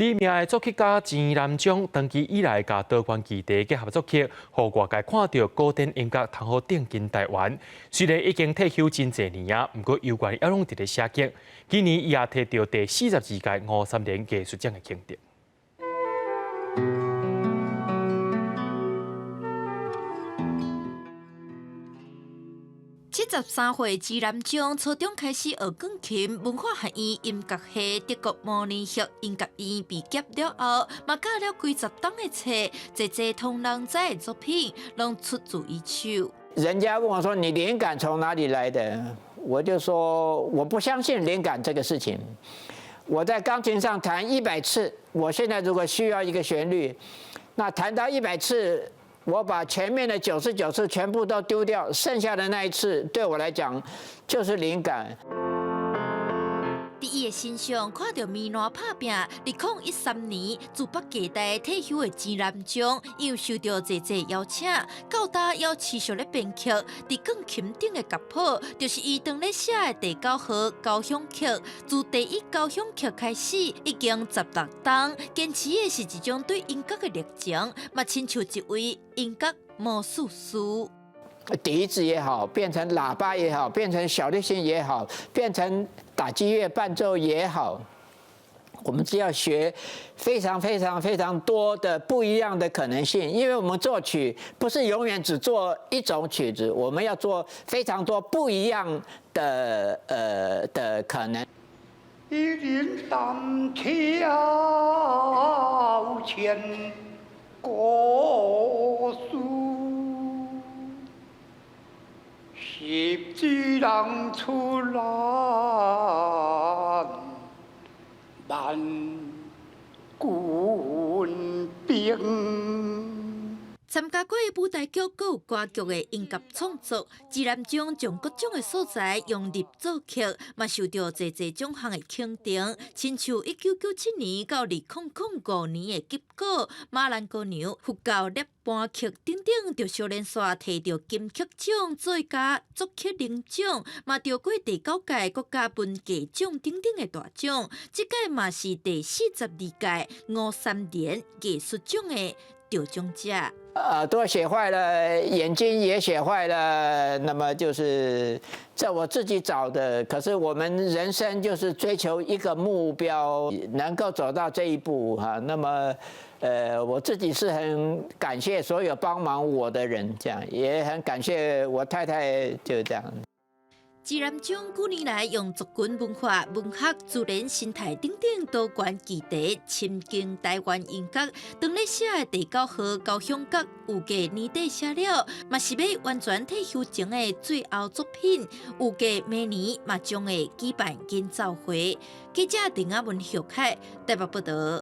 知名的作曲家錢南章長期以來佮多元基地結合作曲，予外界看著古典音樂通好轉進台灣。雖然已經退休真濟年啊，毋過猶原猶攏佇咧寫曲。今年伊也提著第42屆吳三連藝術獎的肯定。 73歲錢南章初中開始學鋼琴，文化學院音樂系德國慕尼黑音樂院畢業了後，嘛教了幾十檔的冊，濟濟通人知的作品，攏出自伊手。人家問我說：你靈感從哪裡來的？我就說我不相信靈感這個事情。我在鋼琴上彈100次，我現在如果需要一個旋律，那彈到100次。我把前面的99次全部都丟掉，剩下的那一次對我來講就是靈感。佇伊的身上看著米蘭拍拚，2013年自北藝大退休的錢南章，又受著濟濟邀請，到今猶持續咧編曲。佇鋼琴頂的樂譜，就是伊當咧寫的第九號交響曲。自第一交響曲開始，已經16冬，堅持的是一種對音樂的熱情，嘛親像一位音樂魔術師。笛子也好，變成喇叭也好，變成小提琴也好，變成打擊樂伴奏也好，我們只要學非常非常非常多的不一樣的可能性，因為我們作曲不是永遠只做一種曲子，我們要做非常多不一樣的可能。一人擔橋前過樹。十指人出來萬軍兵。參加過舞台劇、閣有歌劇的音樂創作，錢南章將各種的素材融入作曲，嘛受著濟濟獎項的肯定。親像1997年到2005年的擊鼓、馬蘭姑娘、佛教涅槃曲等等，就相連紲提著金曲獎最佳作曲人獎，嘛著過第九屆國家文藝獎等等的大獎。這屆嘛是第42屆吳三連藝術獎的得獎者。耳朵寫壞了，眼睛也寫壞了，那麼就是這我自己找的。可是我們人生就是追求一個目標，能夠走到這一步哈。那麼，我自己是很感謝所有幫忙我的人，這樣也很感謝我太太，就這樣。錢南章幾年來用族群文化、文學、自然生態等等多元議題，深耕台灣音樂。當咧寫的第九號交響曲，預計年底寫了，嘛是欲完全退休前的最後作品。預計明年嘛將會舉辦演奏會。記者鄧亞文、許凱台北報導。